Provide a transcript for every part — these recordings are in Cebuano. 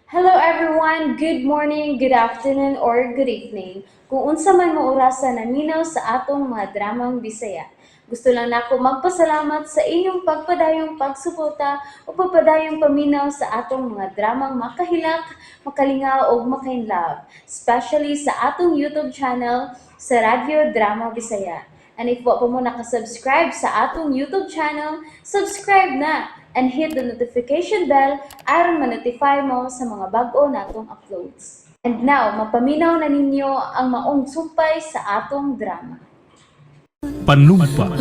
Hello everyone! Good morning, good afternoon, or good evening. Kung unsa man mo orasa naminaw sa atong mga dramang Bisaya. Gusto lang nako magpasalamat sa inyong pagpadayong pagsuporta o pagpadayong paminaw sa atong mga dramang makahilak, makalingaw ug makainlove, especially sa atong YouTube channel sa Radyo Drama Bisaya. And if wa pa mo nakasubscribe sa atong YouTube channel, subscribe na and hit the notification bell aron ma-notify mo sa mga bag-o natong uploads. And now, mapaminaw na ninyo ang maong sumpay sa atong drama. Panumpa.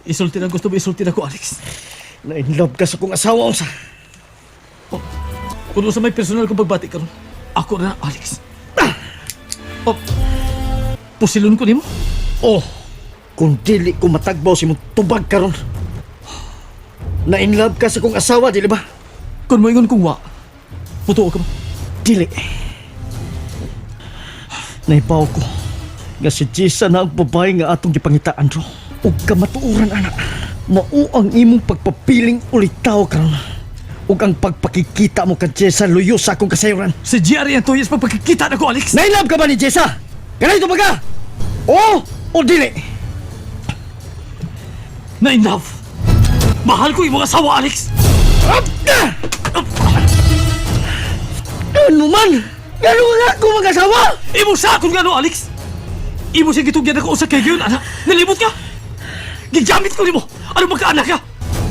Isulti na gusto mo, isulti na ko, Alex. Na in love ka sa kong asawa unsa. Oh, kung sa may personal kong pagbati karon, ako na, Alex. Oh, pusilon ko nimo. Oh, kung dili ko matagbaw si mong tubag karon. Na in love ka sa kong asawa, dili ba? Kung moingon kong wa, mutuo ka ba? Dili. Naibaw ko nga si Jessa na ang babae nga atong gipangitaan ro. Ug kamatuoran anak, mao ang imong pagpapiling ulitaw karon. Ug ang pagpakikita mo kay Jessa luyo sa akong kasayuran. Si GR Antoyes pagpakikita na ko, Alex. Na in love ka ba ni Jessa? Kanay ba ka? Oo o dili? Na in love. Mahal ko imong asawa, Alex. Ano man? Ano nga ako mag-asawa? Imo sa akong gano, Alex. Imo siya gitugyan ako usa kay gayon, anak. Nalimot ka. Gigamit ko nimo. Ano magkaanak ka?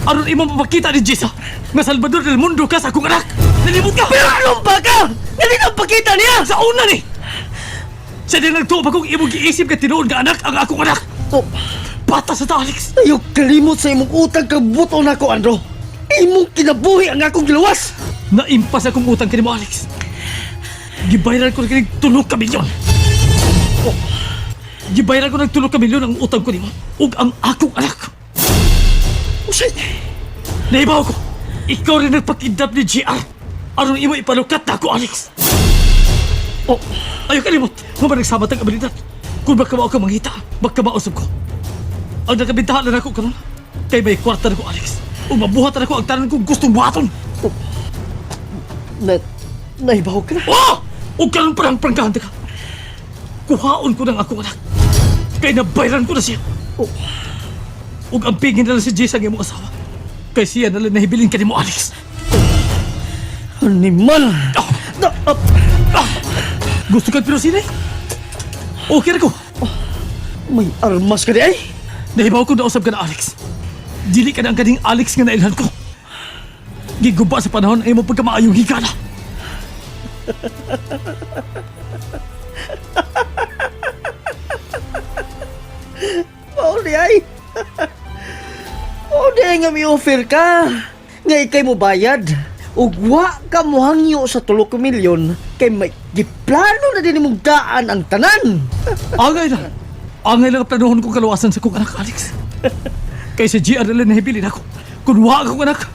Aron imo mapakita ni Jessa nga Salvador del Mundo ka sa akong anak. Nalimot ka. Pero anong baka? Hindi na pakita niya! Sa una ni! Sa di nagtuo pa kung imong giisip ka tinuod nga anak ang akong anak. Oh, Bata sa ta, Alex. ayaw kalimot sa imong utang kabuto na ako, Andro. Imong kinabuhi ang akong giluwas. Naimpas akong utang kanimo, Alex. Gibayaran ko na kinig tulok ka milyon. Oh, gibayaran ko ng tulok ka milyon ang utang ko nimo ug ang akong anak. Usay, Naibaw ko. Ikaw rin nagpakidnap ni GR. Aron imo ipalukat na ako, Alex. Oh, ayaw kalimot. Nga ba nagsamat ang abilidad? Kung baka mao ka mangita, baka mausap ko. Ang nakabintahan na ako karon. Kay may kwarta na ko, Alex. Ug mabuhat na ko ang tanan kong gustong buhaton. na, naibaw ka na. Oh! Ug karon parang prangkahan ka. Kuhaon ko ng akong anak. Kay nabayran ko na siya. Oh. Ug ang pingin na lang si Jess ang imong asawa. Kay siya na lang nahibilin ka nimo, Alex. Animal! Oh. Na, ah, Gusto kang pero sino? Okay na ko. may armas ka di ay? Nahibaw ko nausap ka na, Alex. Dili ka na ang kaning Alex nga nailhan ko. Giguba sa panahon ay mo pagkamaayong higala. Mao di ay. Mao di ay nga mi offer ka. Nga ikay mo bayad. Ug wa ka mohangyo sa tulo ka milyon kay may giplano na din imong daan ang tanan. Angay lang. Angay lang ang planuhon kong kaluwasan sa kong anak, Alex. Kay sa GR na lang nahibilin ako. Kung wa akong anak,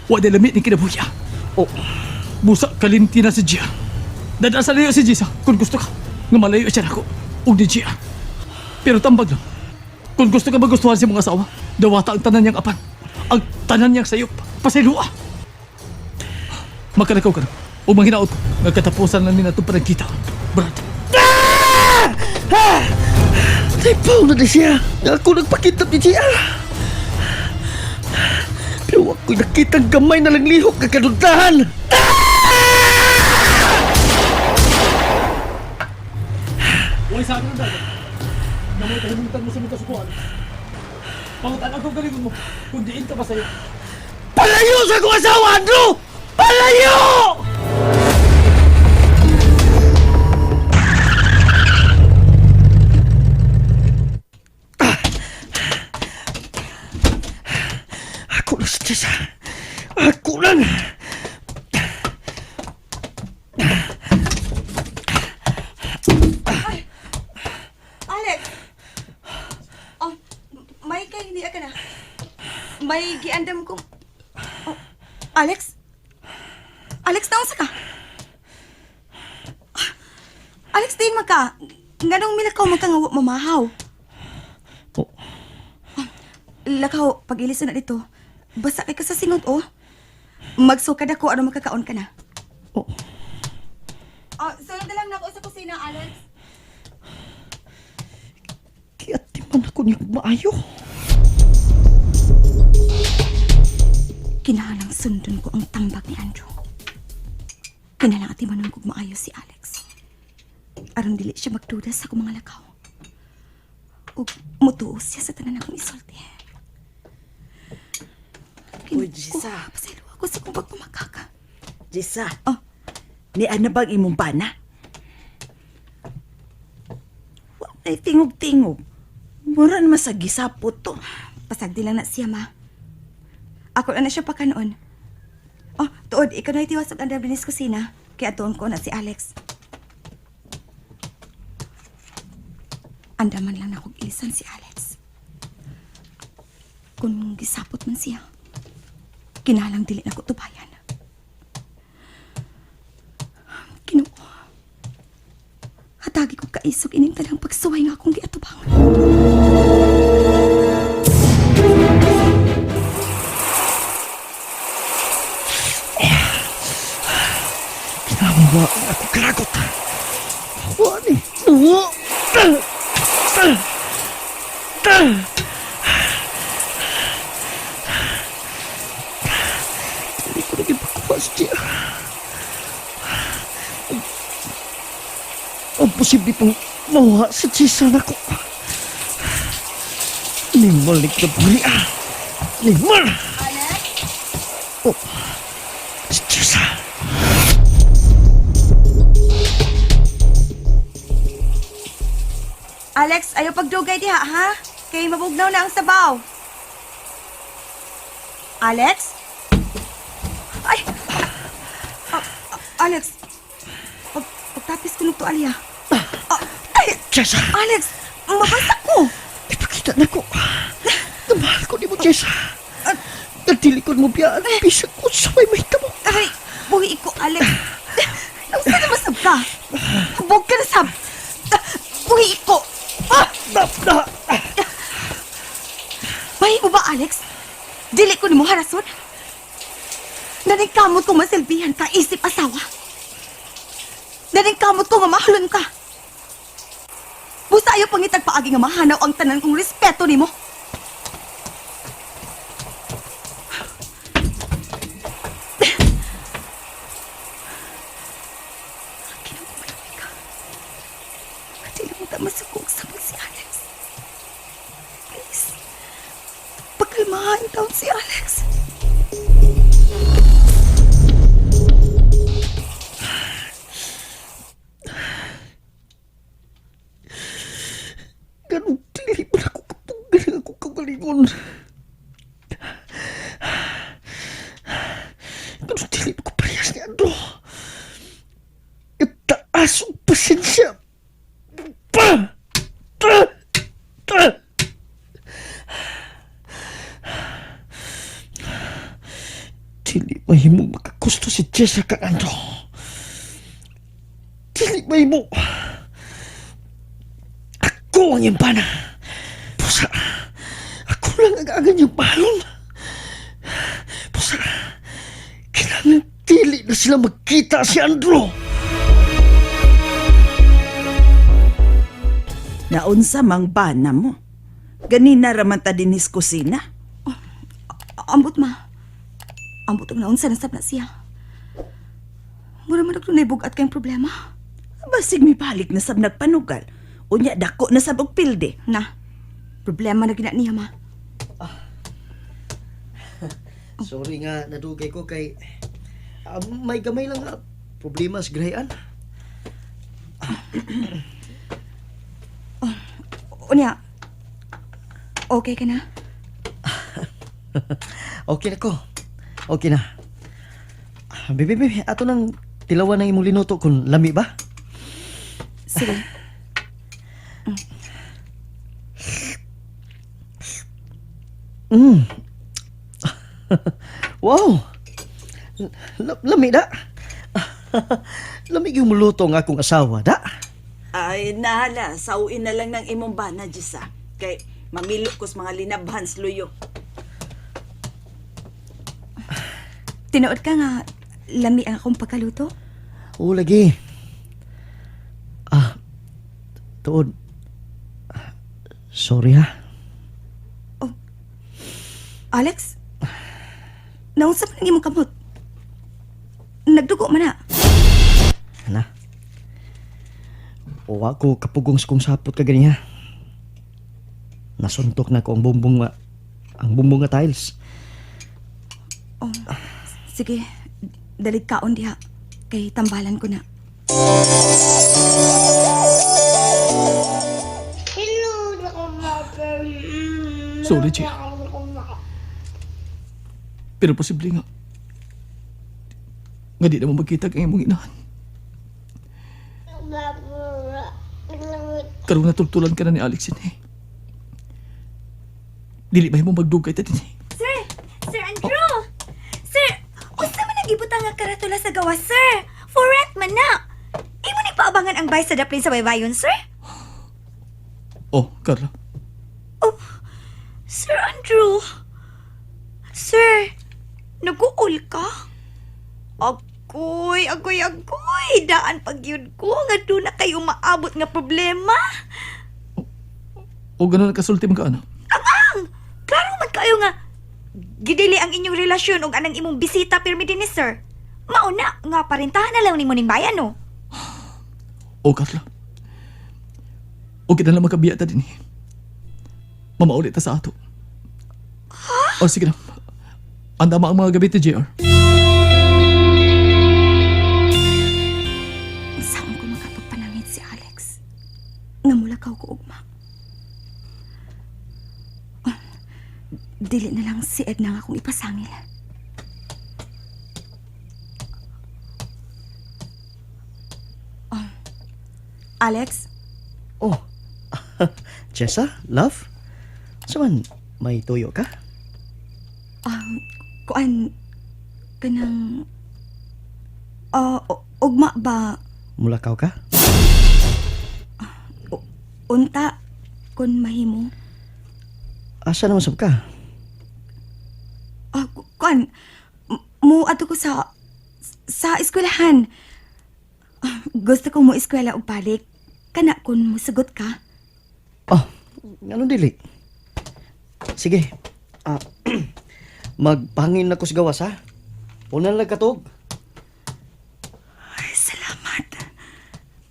wa na lamit ni kinabuhi. Oh, Busa kalimti na si GR. Dada sa layo si Jisa kung gusto ka. Nga malayo siya nako. Ug ni GR. Pero tambag lang. Kung gusto ka magustuhan sa mga asawa, dawata ang tanan niyang apan. Ang tanan niyang sayop. Pasilua. Makalakaw ka na. O manghinaot ko. Nga katapusan lang nila itong panagkita. Brad. Naipaw na di siya. Nga ako nagpakitap ni GR. Pero ako'y nakitang gamay na lang lihok kakadudahan. Uy, sa akin ang dagat. Namoy kahimuntan mo sa mga kasukuan. Pangutan akong galingon mo. Kung diin ka pa sa'yo. Palayo sa akong asawa, Andrew! Palayo! Ako na si Tessa. Ako lang. Alex! Oh, may kay hindi ka na. May giandam ko. Oh, Alex? Alex, naunsa ka? Ah, Alex, diin man ka. Nganong milakaw man ka nga wa mamahaw? Oh, Lakaw, pag-ilis na dito. Basa kay ka sa singot, oh. Magsukad ako aron makakaon ka na. Oh. Oh, sunod na lang nako sa kusina, Alex. Giatiman ako niya maayo. Kinahalang sundon ko ang tambag ni Andrew. Kinalang atimanon kog maayo si Alex. Aron dili siya magduda sa akong mga lakaw. Ug mutuo siya sa tanan akong isulti. Uy, Gisa. Pasaylo ako sa kong pagpamakaka. Jisa. Oh. Ni ano bang imong bana? Wa nay tingog-tingog. Mura naman sa gisapot to. Pasagdi lang na siya, ma. Ako na na siya pakanoon. Oh, tuod, ikaw na itiwas og andam dinis kusina. Kaya tuon ko na si Alex. Andaman lang na akong ilisan si Alex. Kung gisapot man siya, kinalang dili na ko tubayan. Ginoo. Hatagi ko kaisog ining tanang pagsuway nga akong giatubangon. Kinahanglan ako karagot. Wa ni. Wa. Dili ko na gipakuha si Gia. Ang posible pang mawa si Jisa na ko. Nimalik na buri ah. Nimal! Alex? Oh, si Jisa. Alex, ayaw pagdugay diha, ha? Kay mabugnaw na ang sabaw. Alex? Ay! Ah, ah, Alex, pagtapis ko ng tuwalya. Ah, ay! Jessa! Alex, mabasa ko! Ipakita na ko. Namahal ko ni mo, Jessa. Nagdilikod mo biya. Bisag ko sa may mahita mo. Aray, buhi ko, Alex. Nausa na masab ka? Hubog ka na sab. Ah, buhi ko! Ah! Na, na. Bahi mo ba, Alex? Dili ko nimo harason. Naningkamot ko masilbihan ka, isip asawa. Naningkamot ko nga mahalon ka. Busa ayaw pangitag paagi nga mahanaw ang tanan kong respeto nimo. Kinakumalaway ka. Dili mo ta masuko og sabot si Alex. Please. Pagkalmahan taon si Alex. Ganun, dili mo na ko kapunggan ang akong kagalingon. Ganun, dili mo ko parehas ni Andro. Itaas ang pasensya. Pa! Ta! Ta! Dili mahimong makagusto si Jessica Andro. Dili mahimo. Ako ang iyong pana. Pusa, ako lang ang agan niyang mahalon. Pusa, kailangan dili na sila magkita si Andro. Naunsa mang bana mo. Ganina raman ta dinis kusina. Ambot ma. Ambot ang naunsa na sab na siya. Mura man og bugat kayong problema. Basig mibalik na sab nagpanugal. Unya dako na sab og pilde. Na, problema na gina niya ma. Sorry nga, nadugay ko kay... may gamay lang nga problema sa grayan. Unya, okay ka na? Okay na ko. Okay na. Bebe, bebe, ato nang tilawan ng imong linuto kung lami ba? Sige. Wow! Lami da. Lami yung muluto ang akong asawa da. Ay nahala, sauin na lang ng imong bana Jisa. Kay mamilo kos mga linabhan sa luyo. Tinuod ka nga lami ang akong pagkaluto? Oo, lagi. Ah, tuod. Sorry ha. Alex? Naunsa man ang imong kamot? Nagdugo man na. Ana. Uwa ko kapugong sa kong sapot ka ganiha. Nasuntok na ko ang bumbong nga tiles. Oh, sige, dalig kaon diha. Kay tambalan ko na. Sorry, Gia. Pero posible nga. Nga di na mo magkita ang imong inahan. Karong natultulan ka na ni Alex ini. Dili ba mo magdugay ta dinhi? Sir! Sir Andrew! Sir! Unsa man ang gibutang nga karatula sa gawas, sir? For rent man na! Imo ni paabangan ang bay sa daplin sa baybayon, sir? Oh, Carla. Oh, Sir Andrew! Sir, nag-uul ka? Agoy, agoy, agoy! Daan pag yun ko nga doon na kayo maabot nga problema. O ganun ang kasulti mo ka, ano? Ang! Klaro man kayo nga gidili ang inyong relasyon ug anang imong bisita pirmi din ni sir. Mauna nga parentahan na lang nimo ning bayan no. O, Carla. O kita lang magkabiya ta din eh. Mamaulit ta sa ato. O, sige na. Andama ang mga gabi ti JR. Saan ko makapagpanangit si Alex? Nga mulakaw ko ugma. Ah, dili na lang si Edna nga akong ipasangil. Ah, Alex, Oh. Jessa, love? Saman, may tuyo ka? Kuan kanang ah, ugma ba? Mulakaw ka? Unta kun mahimo? Asa naman sab ka? Ah, kuan mo ato ko sa eskwelahan. Ah, gusto ko mo eskwela og balik. Kana kun musugot ka. Oh, anong dili? Sige. Ah, magpangin na ko sa gawas ha. Unan lang katog. Ay, salamat.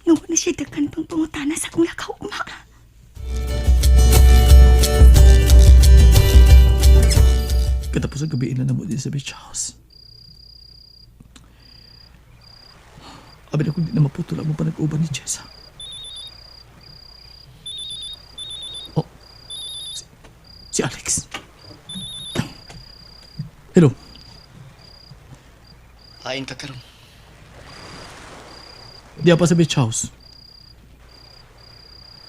Nga na siya daghan pang pangutana sa akong lakaw ugma. Katapos ang gabi na mo din sa beach house. Abi na kung di na maputol ang panag-uban ni Jessa. Oh, si Alex. Hello, Ain ka karon. di pa sa beach house.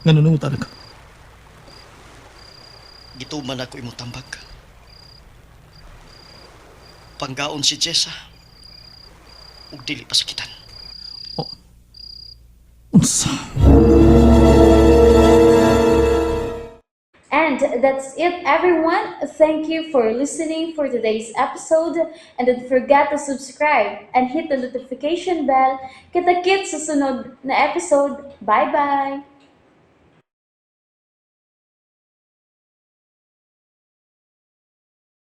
Nga nanungutan ka. Gituman ako imong tambag. Panggaon si Jessa. Ug dili pasakitan. Oh. Unsa? And that's it, everyone. Thank you for listening for today's episode. And don't forget to subscribe and hit the notification bell. Kita-kits sa sunod na episode. Bye-bye!